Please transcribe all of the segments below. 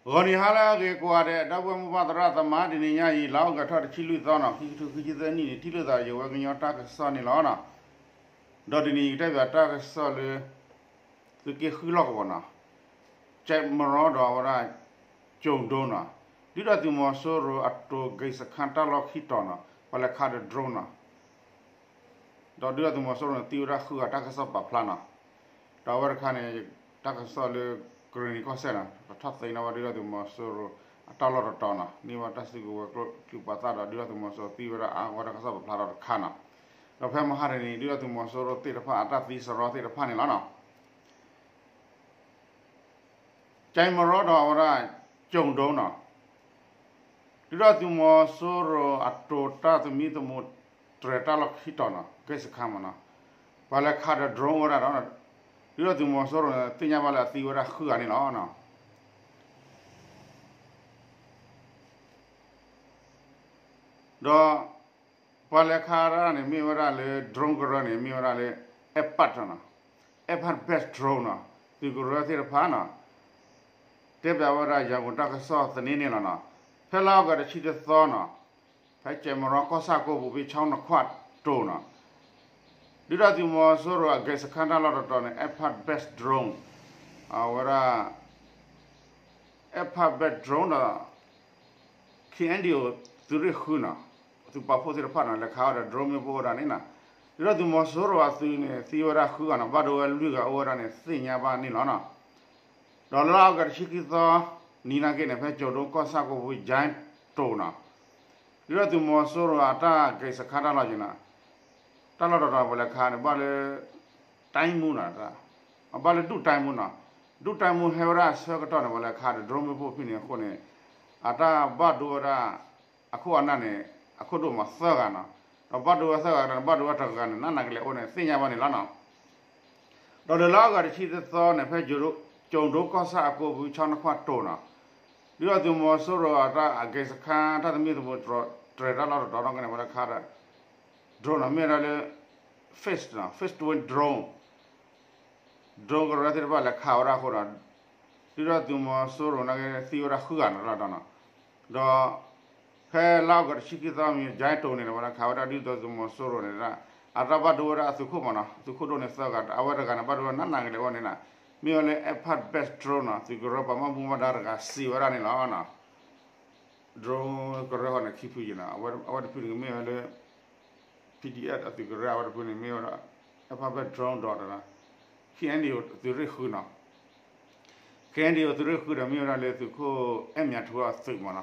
ဂီၤနံၤဟါလၢအဂ့ၤကိးဂၤဒဲး ဒီပုၢ်ဝဲၢ်မိၢ်ပၢ်သရၣ်သမါ တနံၤညါအံၤ လါအီကူးထီၣ်တဆံလွံၢ်သီနီၤ ခံကထိခံဆံသၢနံၣ်န့ၣ် ထံၣ်လိာ်သးယဝဲကညီတၢ်ကစီၣ်န့ၣ်လီၤနီၤ. ဒီးတနံၤအံၤကတဲဘၣ်တၢ်ကစီၣ်လၢ သုးက့ဃုလီၢ်ကဝီၤနီၤ ကၠဲးမရီဒီးအဝဲဒၣ် ကၠိၤဒိနီၤ ဒုၣ်ဒါသုးမီၤစိရိၤအတိၤဂဲၤစခါတၢ်လီၢ်ခံတီၤနီၤ ပှၤလဲၤခးဒီး drone နီၤ ဒီးဒုၣ်ဒါသုးမီၤစိရိၤန့ၣ် သံဝဲဒၣ်ဃုဂၤတၢ်ကစီၣ်ပာ်ဖျါနီၤ. ဒီးအဝဲတခါန့ၣ် တၢ်ကစီၣ်လၢ ကရံၣ်နံၤကီၢ်စဲၣ်နီၤ ပထီၣ်သ့န့ၢ်ဝဲဒၣ်ဒုၣ်ဒါသုးမီၤစိရိၤအတၢ်လီၢ်တတီၤနီၤ န့ၢ်ဝဲတၢ်စုကဝဲၤကျိချံမျိာ်သၣ်ဒီးဒုၣ်ဒါသုးမီၤစိရိၤသံဝဲဒၣ်အါဂၤတၢ်ကစီၣ်ပာ်ဖျါထီၣ်တခါနီၤ. ဒီးဖဲမဟါတနံၤ ဒုၣ်ဒါသုးမီၤစိရိၤသ့ၣ်တဖၣ်အတၢ်သံစရီသ့ၣ်တဖၣ်န့ၣ်လီၤနီၤ ကၠဲးမရီဒီးအဝဲဒၣ် ကၠိၤဒိနီၤ ဒုၣ်ဒါသုးမီၤစိရိၤအတိၤတၢ်သမံသမိးတြဲၤတၢ်လီၢ်ခံတီၤနီၤ ဂဲၤစခါမနီၤ ပှၤလဲၤခးဒီး drone ဝဲဒၣ်ဒီး ဒုၣ်ဒါသုးမီၤစိရိၤန့ၣ် သ့ၣ်ညါဘၣ်လၢအသံဝဲဒၣ်ဃုဂၤန့ၣ်လီၤ. ဒီး ပှၤလဲၤခးဝဲဒၣ်န့ၣ် မ့ၢ်ဝဲဒၣ်လၢ drone ကရၢန့ၣ် မ့ၢ်ဝဲဒၣ်လၢ Airpad နီၤ Airpad based drone နီၤ သုးကရၢသ့ၣ်တဖၣ်နီၤ တဲဘၣ်ဝဲဒၣ် ယၤပူၤတၢ်ကစီၣ်သန့န့ၣ်လီၤနီၤ. ဖဲလါအီကူးတဆံတသီနီၤ ဖဲကၠဲးမရီကီၢ်ဆၣ်ကိးပူၤ ဖဲဆီနခွၣ်တိၤနီၤ ဒုၣ်ဒါသုးမီၤစိရိၤအဂဲၤစခါတၢ်လီၢ်တတီၤန့ၣ် Airpad based drone အဝဲဒၣ် Airpad based drone ဒီး ခ့ၣ်အဲၣ်ဒံၣ်အိၣ် သုးရ့ၣ်ဃုနီၤ သုးပာ်ဖှိၣ်သ့ၣ်တဖၣ်နီၤ လဲၤခးဝဲဒီး drone မ့ၣ်ပိၢ်ဝဲဒၣ်န့ၣ်နီၤ ဒုၣ်ဒါသုးမီၤစိရိၤအသုးန့ၣ် သံဝဲဒၣ်ဃုဂၤနီၤ ဘၣ်ဒိဝဲလွံၢ်ဂၤအိၣ်ဝဲဒၣ်န့ၣ် သ့ၣ်ညါဘၣ်န့ၣ်လီၤနီၤ. ဒီးလါအီကူးတဆံခံသီ နံၤနာ်က့န့ၣ် ဖဲကၠိၤဒိကီၢ်ဆၣ်ကိးပူၤ ကၠဲးတိၤနီၤ ဒုၣ်ဒါသုးမီၤစိရိၤအတၢ်ဂဲၤစခါတၢ်လီၢ်က့ၤနီၤ တၢ်လီၢ်တတီၤပှၤလဲၤခးန့ၣ် ဘၣ်လၢ တိုင်းမှူးနီၤ ဘၣ်လၢဒုၣ်တိုင်းမှူးနီၤ ဒုၣ်တိုင်းမှူးဟဲဝဲဒၣ်အဆၢကတီၢ်န့ၣ် ပှၤလဲၤခးဒီး drone မ့ၣ်ပိၢ်ဖဲန့ၣ်အဃိန့ၣ် အတၢ်ဘၣ်ဒိဝဲဒၣ် အခိၣ်အနၢ်န့ၣ် အခိၣ်ဒိၣ်မးသၢဂၤနီၤ ဒီးဘၣ်ဒိဝဲသၢဂၤဒီး ဘၣ်ဒိဝဲတဂၤန့ၣ် နးနးကလဲာ်အိၣ်န့ၣ် သ့ၣ်ညါဘၣ်န့ၣ်လီၤနီၤ. ဒီးလၢလါအီကူးတဆံတသီန့ၣ် ဖဲကၠိၤဒိကီၢ်ဆၣ်အကိးပူၤ ဆီနခွၣ်တိၤနီၤ ဒုၣ်ဒါသုးမီၤစိရိၤအတၢ်အဂဲၤစခါ တၢ်သမံသမိးတြဲၤတၢ်လီၢ်တတီၤနီၣ်ကန့ၣ် ပှၤလဲၤခးဒီး drone နီၤ မ့ၢ်ဝဲဒၣ်လၢ Fixed နီၤ Fixed Wing Drone drone ကရၢသ့ၣ်တဖၣ်လဲၤခးဝဲဒၣ်အဃိဒီး ဒုၣ်ဒါသုးမီၤစိရိၤနာ်က့သံဝဲဒၣ်ဃုဂၤန့ၣ်လီၤနီၤ. ဒီး ဖဲလါအီကူးတဆံခံသီမံၤ ကၠဲးတိၤန့ၣ် ပှၤလဲၤခးဝဲဒၣ်ဒုၣ်ဒါသုးမီၤစိရိၤန့ၣ် အတၢ်ဘၣ်ဒိဝဲဒၣ်အသုးခိၣ်မးနီၤ သုးခိၣ်ဒိၣ်န့ၣ်သၢဂၤ အဝဲတဂၤန့ၣ် ဘၣ်ဒိဝဲနးနးကလဲာ်အိၣ်န့ၣ်နီၤ မ့ၢ်ဝဲလၢ Airpad based drone နီၤ သုးကရၢပှၤဘၣ်မူဘၣ်ဒါတဂၤစံးဝဲဒၣ်န့ၣ်လီၤနီၤ. drone ကရၢဃီန့ၣ် ခံဖုယံၤနီၤ အဝဲတဖုန့ၣ်မ့ၢ်ဝဲလၢ P D F အသုးကရၢ အဝဲတဖုန့ၣ်မ့ၢ်ဝဲဒၣ် Airpad based drone ဒီး ခ့ၣ်အဲၣ်ဒံၣ်အိၣ်သုးရ့ၣ်ဃုနီၤ ခ့ၣ်အဲၣ်ဒံၣ်အိၣ်သုးရ့ၣ်ဃုဒီး မ့ၢ်ဝဲဒၣ်လၢသုးခိၣ်အဲၣ်မၠးထူအသုးမးနီၤ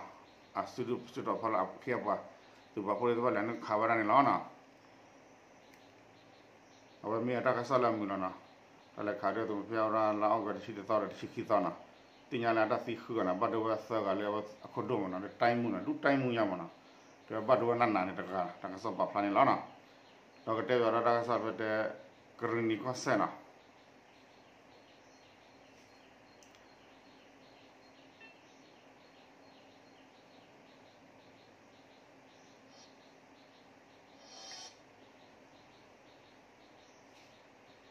အစုဒုၣ်စုတီၤဖီလာ်အခ့အပှၤ သုးပာ်ဖှိၣ်သ့ၣ်တဖၣ်လဲၤနုာ်ခးဝဲဒၣ်န့ၣ်လီၤနီၤ. အဝဲမ့ၢ်အတၢ်ကစီၣ်လၢအမုာ်လီၤနီၤ. တၢ်လဲၤခးဒုၣ်ဒါသုးမီၤစိရိၤဖဲအဝဲဒၣ်လါအီကူးတဆံတသီဒီးတဆံခံသီနီၤ သ့ၣ်ညါလၢအတၢ်သံဃုဂၤနီၤ ဘၣ်ဒိဝဲသၢဂၤလၢအခိၣ်ဒိၣ်မးနီၤ လၢတိုင်းမှူးနီၤ ဒုတိုင်းမှူးညါမးနီၤ တဲဘၣ်ဒိဝဲနးနးန့ၣ်တဂၤ တၢ်ကစီၣ်ပာ်ဖျါန့ၣ်လီၤနီၤ. ဒီးကတဲဘၣ်ဒီးတၢ်ကစီၣ်ဖဲတဲ ကရံၣ်နံၤကီၢ်စဲၣ်နီၤ တဲဝဲကရံၣ်နံၤကီၢ်စဲၣ်ဖဲဖရူစိၤကီၢ်ဆၣ်အဂီၢ်န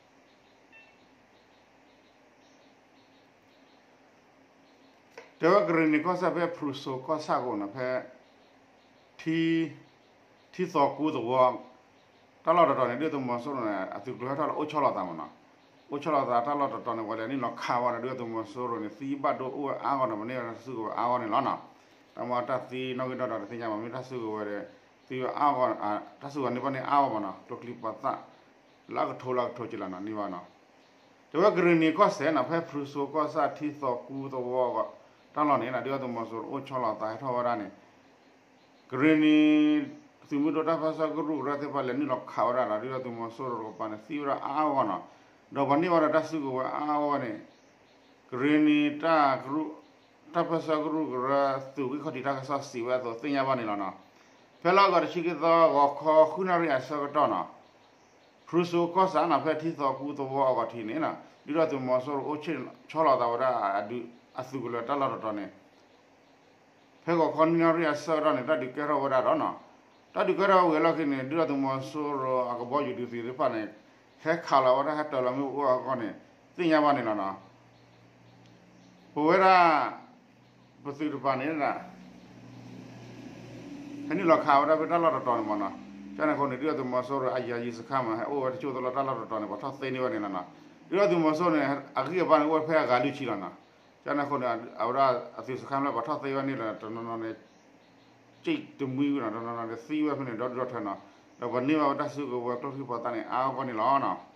ီၤ ဖဲ ထံ ထံသီကူသဝီ တၢ်လီၢ်တတီၤန့ၣ် ဒုၣ်ဒါသုးမီၤစိရိၤန့ၣ် အသုးကျိၤဟဲထီၣ်လၢအိၣ်ဆီလီၤသးမးနီၤ. အိၣ်ဆီလီၤသးတၢ်လီၢ်တတီၤန့ၣ် ပှၤလဲၤနုာ်လီၤခးဝဲဒီး ဒုၣ်ဒါသုးမီၤစိရိၤန့ၣ် သံဘၣ်ဒိအိၣ်ဝဲအါဂီၢ်နီၤ ပှၤန့ၢ်ဝဲတၢ်စုကဝဲၤအါဂီၢ်န့ၣ်လီၤနီၤ. တၢ်မ့ၢ်တၢ်သံနီၣ်ဂံၢ်ဒီးဒီးတသ့ၣ်ညါဘၣ် မ့ၢ်တၢ်စုကဝဲၤဒီး သံဝဲအါဂီၢ် တၢ်စုကဝဲၤန့ၢ်ဘၣ်န့ၢ်အါဂီၢ်မးနီၤ ကျိချံမျိာ်သၣ် လၢအကထိလၢအကထိကလီၤနီၤ န့ၢ်ဘၣ်နီၤ. တဲဝဲကရံၣ်နံၤကီၢ်စဲၣ်နီၤ ဖဲဖရူစိၤကီၢ်ဆၣ်ထံသီကူသဝီအဂီၢ် တၢ်လီၢ်န့ၣ် ဒုၣ်ဒါသုးမီၤစိရိၤအိၣ်ဆီလီၤသးဟဲထီၣ်ဝဲဒၣ်န့ၣ် ကရံၣ်နံၤ သုးမုၢ်ဒိၣ်တၢ်ပၢဆှၢကရူၢ်ကရၢသ့ၣ်တဖၣ်လဲၤနုာ်လီၤခးဝဲဒၣ်ဒီး ဒုၣ်ဒါသုးမီၤစိရိၤတကပၤန့ၣ် သံဝဲဒၣ်အါဂီၢ်နီၤ. ဒီးပှၤန့ၢ်ဝဲဒၣ်တၢ်စုကဝဲၤအါဂီၢ်န့ၣ် ကရံၣ်နံၤ တၢ်ပၢဆှၢကရူၢ်ကရၢသုးဂံၢ်ခီၣ်ထံးတၢ်ကစီၣ်စံးဝဲအသိးသ့ၣ်ညါဘၣ်န့ၣ်လီၤနီၤ. ဖဲလါအီကူးတဆံခံသီ ဂီၤခီဃုနၣ်ရံၣ်အဆၢကတီၢ်နီၤ ဖရူစိၤကီၢ်ဆၣ်နီၤ ဖဲထံသီကူသဝီအဂီၢ်ထံးန့ၣ် ဒုၣ်ဒါသုးမီၤစိရိၤအိၣ်ဆီလီၤသးဝဲဒၣ်အဒုးအသုးကလၢၤတၢ်လီၢ်တတီၤန့ၣ် ဖဲဂီၤခီနွံနၣ်ရံၣ်အဆၢကတီၢ်န့ၣ် တၢ်ဒုးကဲထီၣ်ဝဲဒၣ်ဒီးနီၤ တၢ်ဒုးကဲထီၣ်ဝံၤအလီၢ်ခံန့ၣ် ဒုၣ်ဒါသုးမီၤစိရိၤအကဘီယူၤဒုးသုးသ့ၣ်တဖၣ်န့ၣ် ဟဲခးလီၤဝဲဒၣ်ဟဲတၢၤလီၤမ့ၣ်အူအဂီၢ်န့ၣ် သ့ၣ်ညါဘၣ်န့ၣ်လီၤနီၤ. ပဝဲဒၣ် ပသုးတပၤန့ၣ် ဟဲနုာ်လီၤခးဝဲဒၣ်ဖဲတၢ်လီၢ်တတီၤန့ၣ်မ့ၢ်နီၤ. ကန့ၣ်အဃိန့ၣ် ဒုၣ်ဒါသုးမီၤစိရိၤအယၤယံၤစခါမ့ၢ် ဟဲအိၣ်ဝဲတကၠိၢ်သလီၢ် တၢ်လီၢ်တတီၤန့ၣ် ပှၤထီၣ်သ့န့ၢ်ဝဲန့ၣ်လီၤနီၤ. ဒုၣ်ဒါသုးမီၤစိရိၤန့ၣ် အဂံၢ်အဘါန့ၣ် အိၣ်ဝဲဖဲအဂၤလွံၢ်ဆံလီၤနီၤ. ကန့ၣ်အဃိန့ၣ် အဝဲဒၣ်အသုးစခါမ့ၢ်လၢပှၤထီၣ်သ့ဝဲန့ၣ်လီၤ တနီၤနီၤန့ၣ် ကၠံၣ်တမှံဝဲနီၤ တနီၤနီၤန့ၣ် သံဝဲဖဲန့ၣ်ဒီဒူၣ်ဒီထၢနီၤ. ဒီးပှၤန့ၢ်ဘၣ်ဝဲတၢ်စုကဝဲၤကျိချံမျိာ်သၣ်န့ၣ် အါအါဂီၢ်ဂီၢ်န့ၣ်လီၤနီၤ.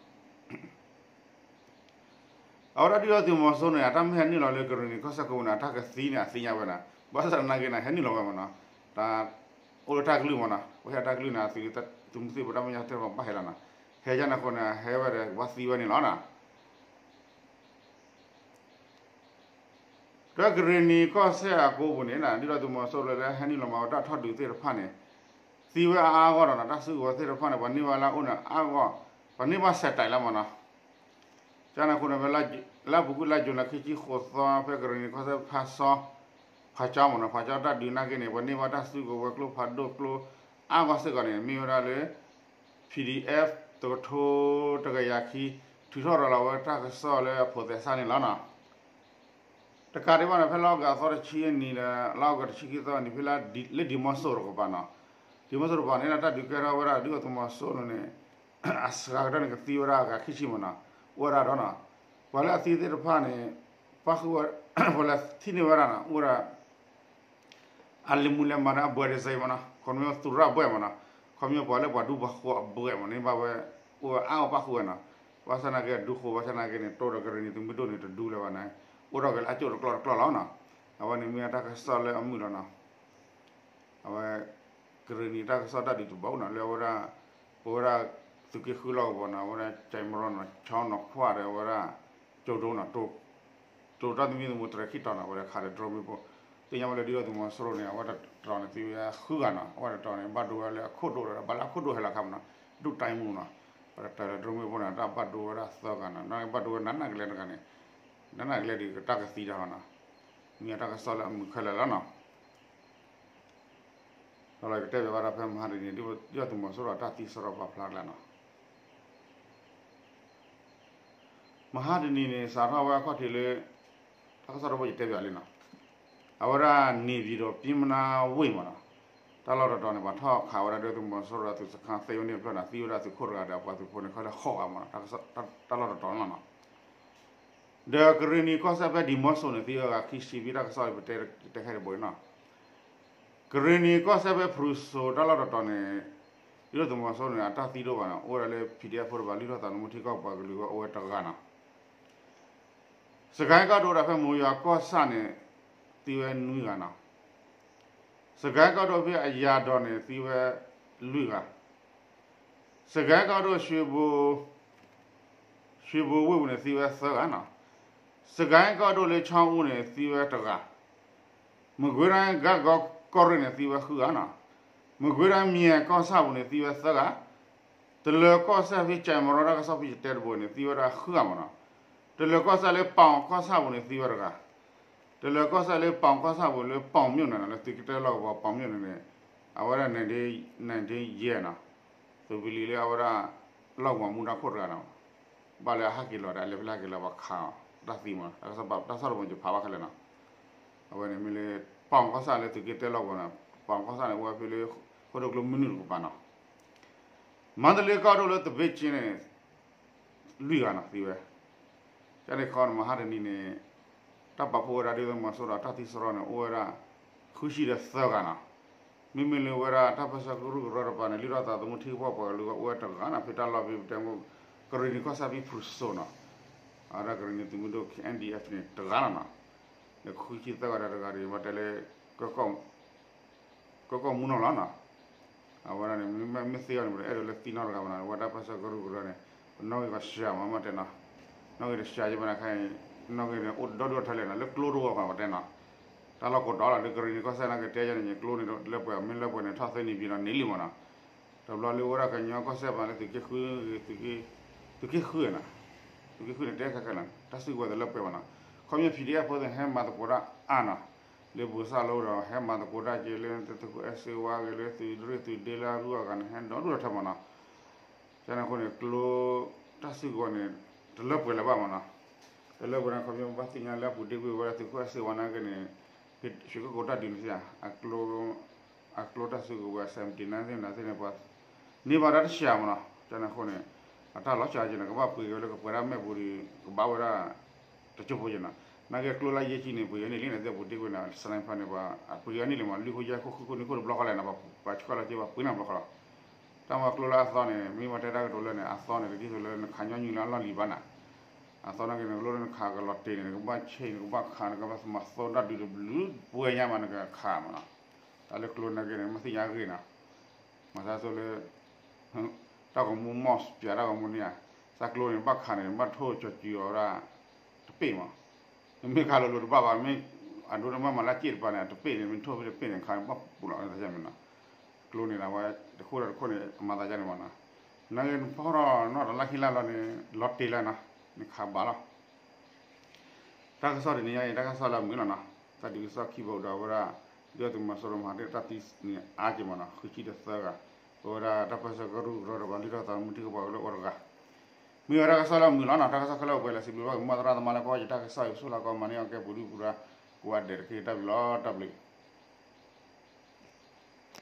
အဝဲဒၣ်ဒုၣ်ဒါသုးမီၤစိရိၤန့ၣ် အတၢ်မ့ၢ်ဟဲနုာ်လီၤလၢကရ့ၣ်နံၤကီၢ်စဲၣ်ကိးပူၤန့ၣ် အတၢ်ကသံန့ၣ် အသ့ၣ်ညါဝဲနီၤ. ဘၣ်ဆၣ်သနာ်က့န့ၣ် ဟဲနုာ်လီၤဝဲမ့ၢ်နီၤ. တၢ်အိၣ်လၢတၢ်ကလုၢ်မ့ၢ်နီၤ. ပှၤဟဲတၢ်ကလုၢ်န့ၣ် သုးမုၢ်သံၣ်ဘိတၢ်မဲာ်ညါတၢ်ဘၣ်ဟဲလီၤနီၤ. ဟဲကန့ၣ်အဃိန့ၣ် ဟဲဝဲဒီးကဘၣ်သံဝဲန့ၣ်လီၤနီၤ. ဒီးကရ့ၣ်နံၤကီၢ်စဲၣ်အကိးပူၤန့ၣ် ဒုၣ်ဒါသုးမီၤစိရိၤလၢဟဲနုာ်လီၤမၤဝဲတၢ်ထီၣ်ဒုးသ့ၣ်တဖၣ်န့ၣ် သံဝဲအါအါဂီၢ်ဂီၢ်နီၤ. တၢ်စုကဝဲၤသ့ၣ်တဖၣ်န့ၣ် ပှၤန့ၢ်ဘၣ်လၢအအိၣ်န့ၣ်အါဂီၢ်, ပှၤန့ၢ်ဘၣ်စဲးတဲးလၢမ့ၢ်နီၤ. ကန့ၣ်အဃိန့ၣ် လၢအပူၤကွံာ်လါယူၤလၢခံဆံဃိးသီ ဖဲကရ့ၣ်နံၤကီၢ်စဲၣ်ဖးစီ ဖးကၠီမ့ၢ်နီၤ, ဖးကၠီတၢ်ဒုးနာ်က့န့ၣ် ပှၤန့ၢ်ဘၣ်တၢ်စုကဝဲၤကျိဖးဒိၣ်ကျိအါဂီၢ်စ့ၢ်ကီးန့ၣ် မ့ၢ်ဝဲဒၣ်လၢ P D F တကထိတကယၤခံ ထုးထီၣ်ရၤလီၤဝဲတၢ်ကစီၣ်လၢအဖိးသဲစးန့ၣ်လီၤနီၤ. တကးဒံးဘၣ်န့ၣ် ဖဲလါအီကူးသီတဆံအနံၤဒီး လါအီကူးတဆံခံသီအနံၤ ဖဲလၢလၢဒံၣ်မီစိၤတကပၤနီၤ, ဒံၣ်မီစိၤတကပၤန့ၣ် တၢ်ဒုးကဲထီၣ်ဝဲဒၣ်ဒုၣ်ဒါသုးမီၤစိရိၤန့ၣ် အစှၤကတၢၢ်န့ၣ် ကသံဝဲဒၣ်အဂၤခံဆံမ့ၢ်နီၤ, အိၣ်ဝဲဒၣ်ဒီးနီၤ, ပှၤလၢအသံသ့ၣ်တဖၣ်န့ၣ် ပၣ်ဃုာ်ဝဲ, ပှၤလၢထံၣ်န့ၢ်ဝဲဒၣ်န့ၣ် အိၣ်ဝဲဒၣ် အလံၤမူလၢမၤဒီးအဘှဲးတစဲးမ့ၢ်နီၤ, ခီဖျိသုးရၣ်ဘှဲးမ့ၢ်နီၤ, ခီဖျိပှၤလၢပှၤဒူပှၤဃိၤအဘှဲးမ့ၢ်န့ၣ် ဘၣ်ဝဲ အိၣ်ဝဲအါအါပၣ်ဃုာ်ဝဲနီၤ, ဘၣ်ဆၣ်သနာ်က့အဒူဃိဘၣ်ဆၣ်သနာ်က့န့ၣ် တိၢ်ဒီးကရ့ၣ်နံၤသုးမုၢ်ဒိၣ်န့ၣ်တဒူလၢၤဘၣ်န့ၣ်, အိၣ်ထီၣ်က့ၤလၢအကၠိၣ်တကျီၢ်တကျီၢ်လီၤနီၤ, အဝဲန့ၣ်မ့ၢ်တၢ်ကစီၣ်လၢအမုာ်လီၤနီၤ, အဝဲ ကရ့ၣ်နံၤတၢ်ကစီၣ်တၢ်ဒုးတဘီနီၤ လၢအဝဲဒၣ်, ပဝဲဒၣ် သုးက့ဃုလီၢ်ကဝီၤနီၤ အဝဲဒၣ် ကၠဲးမရီနီၤ ဆီနီၤခွၣ်ဒီးအဝဲဒၣ် ကၠိဒိနီၤ တိၤတၢ်သမံသမိးတြဲၤခံတီၤနီၤ အဝဲဒၣ်ခးဒီး drone မ့ၣ်ပိၢ်, သ့ၣ်ညါဝဲလၢဒုၣ်ဒါသုးမီၤစိရိၤန့ၣ် အဝဲတတီၤန့ၣ်သံဝဲဃုဂၤနီၤ အဝဲတတီၤန့ၣ် ဘၣ်ဒိဝဲလၢအခိၣ်ဒိၣ်ဒီး ဘၣ်လၢအခိၣ်ဒိၣ်ဟဲလီၤခါမ့ၢ်နီၤ, ဒုၣ်တၢ်မူနီၤ, ပှၤတတီၤလၢ drone မ့ၣ်ပိၢ်န့ၣ် တၢ်ဘၣ်ဒိဝဲဒၣ်သၢဂၤနီၤ နဘၣ်ဒိဝဲနးနးကလဲာ်တဂၤန့ၣ်, နးနးကလဲာ်ဒုးကတၢ်ကသံတၢ်နီၤ, မ့ၢ်တၢ်ကစီၣ်လၢအမုာ်ခဲလၢာ်လီၤနီၤ. ဒီးလၢကတဲဘၣ်ဝဲဒၣ်ဖဲမဟါတနံၤ ဒုၣ်ဒါသုးမီၤစိရိၤတၢ်သံစရီပာ်ဖျါကျါနီၤ, မဟါတနံၤန့ၣ် စးထီၣ်ဝဲအခီၣ်ထံးလၢ တၢ်ကစီၣ်တဘိယတဲဘၣ်လံနီၤ, အဝဲဒၣ်န့ၣ်ပၠံၤဒီးပၠံမနါဝ့ၢ်မ့ၢ်နီၤ, တၢ်လီၢ်တတီၤန့ၣ် ပှၤထီၣ်ခးဝဲဒၣ်ဒုၣ်ဒါသုးမီၤစိရိၤအသုးစခါသ့ဝဲန့ၣ်တဖျၢၣ်န့ၣ် သံဝဲဒၣ်သုးခိၣ်တဂၤဒီးပှၤသုးဖိန့ၣ် ခဲလၢာ်ဃိးဂၤမ့ၢ်နီၤ, တၢ်လီၢ်တတီၤန့ၣ်လီၤနီၤ. ဒီးကရ့ၣ်နံၤကီၢ်စဲၣ်ဖဲဒံၣ်မီစိၤန့ၣ် သံဝဲဂၤခံဆံဖဲတၢ်ကစီၣ်ပတဲခဲအံၤတဘိအံၤနီၤ, ကရ့ၣ်နံၤကီၢ်စဲၣ်ဖဲဖရူၤစိၤတၢ်လီၢ်တတီၤန့ၣ် ဒုၣ်ဒါသုးမီၤစိရိၤန့ၣ် အတၢ်သံဒိၣ်ဘၣ်နီၤ အိၣ်ဝဲဒၣ်လၢ PDF ဖိတဖၣ် လုၢ်ထီၣ်သးသမူထံကီၢ်ပှၤကလုာ်အဂီၢ်အိၣ်ဝဲတဂၤနီၤ, စကဲကီၢ်ဒိၣ်ဒီးဖဲမိၤယွၤကီၢ်ဆၣ်န့ၣ် သံဝဲနွံဂၤနီၤ, စကဲကီၢ်ဒိၣ်ဖဲအယၤဒီးန့ၣ် သံဝဲလွံၢ်ဂၤ, စကဲကီၢ်ဒိၣ် ရွှ့ၣ်ဘိဝ့ၢ်ပူၤန့ၣ် သံဝဲသၢဂၤနီၤ, စကဲကီၢ်ဒိၣ်လၢဆီအူန့ၣ် သံဝဲတဂၤ, မကွ့ၤတၢ်ဂၤကီၢ်ရ့ၣ်န့ၣ် သံဝဲဃုဂၤနီၤ, မကွ့ၤတၢ်မၠဲၣ်ကီၢ်ဆၣ်ပူၤန့ၣ် သံဝဲသၢဂၤ, တလၢၤကီၢ်စဲၣ်ဖဲကၠဲးမရီတၢ်ကစီၣ်ဖဲယတဲတဘိန့ၣ် သံဝဲဒၣ်ဃုဂၤမ့ၢ်နီၤ, တလၢၤကီၢ်စဲၣ်လၢပီၣ်ကီၢ်ဆၣ်ပူၤန့ၣ် သံဝဲတဂၤ, တလၢၤကီၢ်စဲၣ်လၢပီၣ်ကီၢ်ဆၣ်ပူၤလၢပီၣ်မၠိၣ်န့ၣ်နီၤ လၢသုးက့တၢလီၢ်ကဝီၤပီၣ်မၠိၣ်န့ၣ်န့ၣ်, အဝဲဒၣ် နံၣ်ဒ့ယဲၢ်နီၤ, သုးပလံၤလၢအဝဲဒၣ် လီၢ်ကဝီၤမူဒါခိၣ်တဂၤနီၤ, ဘၣ်လၢအဟးက့ၤလီၤဒီး အလဲၤဖဲလဲၣ်ဟးက့ၤလီၤပှၤခးအီၤ တၢ်သံမ့ၢ်နီၤ တၢ်ကစီၣ်တၢ်ဆီၣ်တဘိယဖးဘၣ်ခဲလၢာ်နီၤ, အဝဲန့ၣ်မ့ၢ်လၢ ပီၣ်ကီၢ်ဆၣ်လၢသုးက့တၢလီၢ်ကဝီၤန့ၣ်, ပီၣ်ကီၢ်ဆၣ်န့ၣ် အိၣ်ဝဲဖဲလၢ ဃိၣ်ဒိၣ်ကျိမနုၤတကပၤနီၤ, မါတလ့ကီၢ်ဒိၣ်လၢသဘ့ၣ်ကၠ့န့ၣ် လွံၢ်ဂၤနီၤ သံဝဲ, ကန့ၣ်ခီန့ၣ် မဟါတနံၤန့ၣ် တၢ်ပာ်ဖှိၣ်ဝဲဒၣ်ဒုၣ်ဒါသုးမီၤစိရိၤတၢ်သံစရီန့ၣ် အိၣ်ဝဲဒၣ် ဃုဆံဒီးသၢဂၤနီၤ, မ့မ့ၢ်လၢဝဲဒၣ်တၢ်ပၢဆှၢကရူၢ်ကရၢတကပၤန့ၣ် လုၢ်ထီၣ်သးသမူထံကီၢ်ပှၤကလုာ်အဂီၢ်အိၣ်ဝဲတဂၤနီၤ ဖဲတၢ်လီၢ်ဖဲပတဲမ့ၢ် ကရ့ၣ်နံၤကီၢ်စဲၣ်ဖဲဖရူၤစိၤနီၤ, အဝဲဒၣ်ကရ့ၣ်နံၤသုးမုၢ်ဒိၣ် K N D F န့ၣ် တဂၤလီၤနီၤ, ဒီးဃုဆံသၢဂၤဒီးတဂၤန့ၣ် ဘၣ်တဲလၢ ကကီၢ်မူနီၤလီၤနီၤ, အဝဲဒၣ်န့ၣ် မ့မ့ၢ်သ့အီၤန့ၣ် ပအဲၣ်ဒိးလၢသံနီတဂၤဘၣ်နီၤ, အဝဲတၢ်ပၢဆှၢကရူၢ်ကရၢန့ၣ် ပနီၣ်ဂံၢ်ကီးစှၤမး မ့ၢ်တဲနီၤ, နီၣ်ဂံၢ်တစှၤယဘၣ်န့ၣ်ခဲအံၤ, နီၣ်ဂံၢ်န့ၣ် အိၣ်ဒီဒူၣ်အထၢလဲၣ်နီၤ လၢကျိတအိၣ်ဘၣ် ပတဲနီၤ, တၢ်လီၢ်ကိးတီလီၤ လၢကရ့ၣ်နံၤကီၢ်စဲၣ်နာ်က့တဲယဲန့ၣ် ကျိန့ၣ်လၢပှဲၤ မ့ၢ်လၢပှဲၤန့ၣ် ထီၣ်သ့န့ၣ် ပံၤနီၤန့ၣ်လံမ့ၢ်နီၤ, တဘျီလၢဝဲဒၣ်ကညီကီၢ်စဲၣ်ပၤလၢသုးက့ဃု, သုးက့ဃုနီၤ, သုးက့ဃုန့ၣ် တဲခဲခဲလၢာ် တၢ်စုကဝဲၤတလၢပှဲၤဘၣ်နီၤ, ခီဖျိ P D F ဖိသ့ၣ် ဟဲမၤသကိးတၢ်အါနီၤ, လၢဘိးစၣ်လိဒီး ဟဲမၤသကိးတၢ်က့ၤလၢသုးခိၣ်အဲၣ်စ့ဝါဂ့ၤ လၢသုးရ့ၣ်သုးဒ့လၢအရူၢ်အဂၤန့ၣ် ဟဲဒီဒူၣ်ဒီထၢမ့ၢ်နီၤ, ကန့ၣ်အဃိန့ၣ် ကျိ တၢ်စုကဝဲၤန့ၣ် တလၢပှဲၤလၢၤဘၣ်မ့ၢ်နီၤ, တလၢပှဲၤန့ၣ် ခီဖျိဘၣ်သ့ၣ်ညါလၢအပူၤဒ့ကွံာ်ဝဲဒၣ်သုးခိၣ်အဲၣ်စ့ဝါနာ်က့န့ၣ် ရွှေကုက္ကိုတၢ်ဒုးန့ၣ်သ့ၣ်ဧါ, အကျိတၢ်စုကဝဲၤ seventy nine သ့ၣ်န့ၣ်သ့ၣ်န့ၣ် ပှၤန့ၢ်ဘၣ်တၢ်တဆံးမ့ၢ်နီၤ, ကန့ၣ်အဃိန့ၣ် အတၢ်လီၤစှၤက့ၤန့ၣ် ကဘၣ်ပှ့ၤက့ၤဝဲလၢကပှဲၤဒၣ်မ့ၣ်ပူၤဒီး ကဘၣ်ဝဲဒၣ် တကၠိဖိက့ၤနီၤ, နာ်က့ကျိလၢယဲၢ်ဆံန့ၣ် ပှ့ၤဝဲန့ၣ်လံန့ၣ် သ့ၣ်ပူၤတ့ၢ်ကွံာ်န့ၣ် sniper န့ၣ် ပှၤပှ့ၤဝဲန့ၣ်လံမ့ၢ် လွံၢ်ခိၣ်ယဲၢ်ခိၣ်ဃုခိၣ်နွံခိၣ်တဘျီဃီလဲၣ်နီၤ, ပှၤဆှၢလီၤက့ၤ ပှၤပှ့ၤန့ၣ်တဘျီဃီလီၤ. တၢ်မၤကျိလၢအသီန့ၣ် မ့ၢ်ပှၤတဲတၢ်ကတိၤလၢန့ၣ် အသီန့ၣ် ကဒ်သိးလၢနခးညီနုၢ်လၢအလီၢ်လံၤဘၣ်နၤ, အသီနာ်က့န့ၣ် ကျိလၢနခးကလီၤတ့ၢ်န့ၣ် နကဘၣ်ဆ့ၣ် နကဘၣ်ခး နကဘၣ်မၤသိတၢ်ဒုးတဘျုးပှဲၤညါမး နကခးမ့ၢ်နီၤ, တၢ်လၢကျိနာ်က့န့ၣ် မ့ၢ်သ့ၣ်ညါအဂ့ၢ်နီၤ မၤသးသိလၢ တၢ်ဂီၤမူမီၢ်ပၠးတၢ်ဂီၤမူန့ၣ်ဧါ, သးကျိန့ၣ် ဘၣ်ခးန့ၣ် ဘၣ်ထိၣ်ကၠီၤစုၤအီၤဝဲဒၣ် တပ့ၢ်မး, မ့ၢ်ခးလိၤလိၤတဘၣ်ဘၣ်, မ့ၢ်အဒိတမ့ၢ်မၤလၢစ့ၣ်တပၤန့ၣ် တပ့ၢ်န့ၣ် မ့ၢ်ထိၣ်ဖဲတပ့ၢ်န့ၣ် ခးန့ၣ် ဘၣ်ပူၤလီၤ မ့ၢ်နီၤ, ကျိန့ၣ် အဝဲတခိၣ်ဒီးတခိၣ်န့ၣ် အမၤသးဒ်န့ၣ်မ့ၢ်နီၤ, နာ်က့နဖီထီၣ်နီၢ်တလါခံလါလီၤန့ၣ် လီၤတ့ၢ်လၢနီၤ, နခးဘၣ်လီၤ တၢ်ကစီၣ်တနံၤညါအံၤ တၢ်ကစီၣ်လၢအမုာ်လီၤနီၤ, တၢ်ဒုးကစီၣ်ခံဘိဒီးအဝဲဒၣ် ဒုၣ်ဒါသုးမီၤစိရိၤမၤတ့ၢ်တၢ်သံန့ၣ်အါက့ၤမ့ၢ်နီၤ, ဃုဆံဒီးသၢဂၤ, ပဝဲဒၣ်တၢ်ပၢၢ်ဆၢကရူၢ်ကရၢဒီးပှၤလုၢ်ထီၣ်သးမုၢ်ထံကပှၤကလၢအိၣ်တဂၤ, မ့ၢ်ဝဲတၢ်ကစီၣ်လၢအမုာ်လီၤနီၤ, တၢ်ကစီၣ်ခဲလၢာ်အိၣ်ပှဲၤလၢစံးဘျုးဘၣ်က့ၤ မ်သရၣ်သမါလၢကီၢ်ကၠီတၢ်ကစီၣ်အံၤ ပဆိၣ်လီၤကီမၤန့ၢ်အီၤကဲပူၤဒုၣ်ပူၤဒါ ကိးဂၤဒဲးတက့ၢ် တၢ်ဘျုးလီၤ တၢ်ဘျုး